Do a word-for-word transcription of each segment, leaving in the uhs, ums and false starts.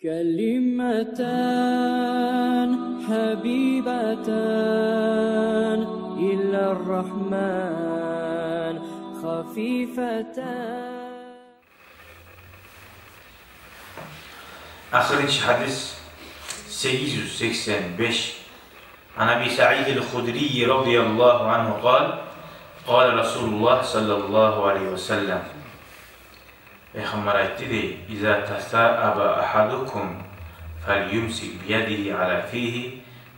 كلمتان حبيبتان إلى الرحمن خفيفتان. Ахырынчы гьадис, сегиз юз сексен беш. عن أبي سعيد الخدري رضي الله عنه قال: قال رسول الله صلى الله عليه وسلم. Пайхаммар айтды дей: إذا تثاءب أحدكم فليمسك بيده على فيه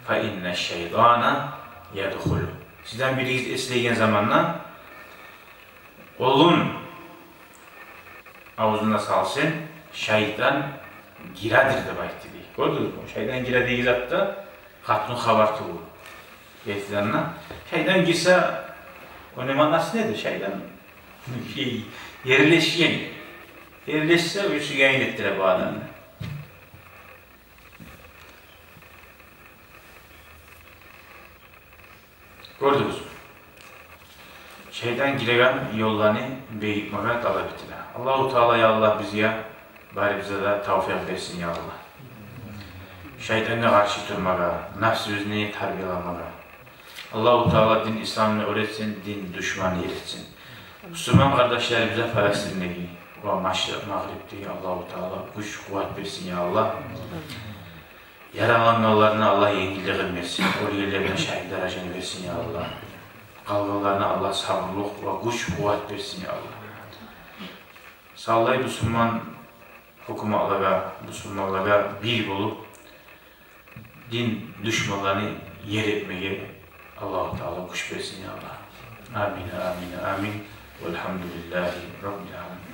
فإن الشيطان يدخل. Сизден биригиз эслейген заманда къолун авзуна салсын, шайтан гиредир деп айтды дей. Гёрдюгюзмю? Шайтан гире деген зат да къатынгъа хабар тюгюл. Гертиден де, шайтан гирсе, ону маънасы недир? Шайтан ерлешген. Ерлешсе, уьйсюге айлетдире бу адамны. Гёрдюгюзмю? Шайтан гиреген ёлланы бегитмеге талап этиле. Аллагьу Таала, я Аллагь, бизге, барыбызгъа да тавфикъ берсин, я Аллагь. Шайтангъа къаршы турмагъа, напсыбызны тарбияламагъа. Аллагьу Таала дин исламны оьр этсин, дин душманны ер этсин. Мусулман къардашларыбызгъа Палестиндеги ва Машрикъ Магърибдеги Аллагьу Таала гюч, къуват берсин, я Аллагь. Яралангъанларына Аллагь енгиллигин берсин. Оьлгенлерине шагьит даражаны берсин, я Аллагь. Къалгъанларына Аллагь сабурлукъ ва гюч, къуват берсин, я Аллагь. Савлай бусурман гьукуматлагъа, бусурманлагъа бир болуп, дин душманланы ер этмеге Аллагьу Таала гюч берсин, я Аллагь. Амин, амин, амин. Валгьамдулиллагьи раббил аламин.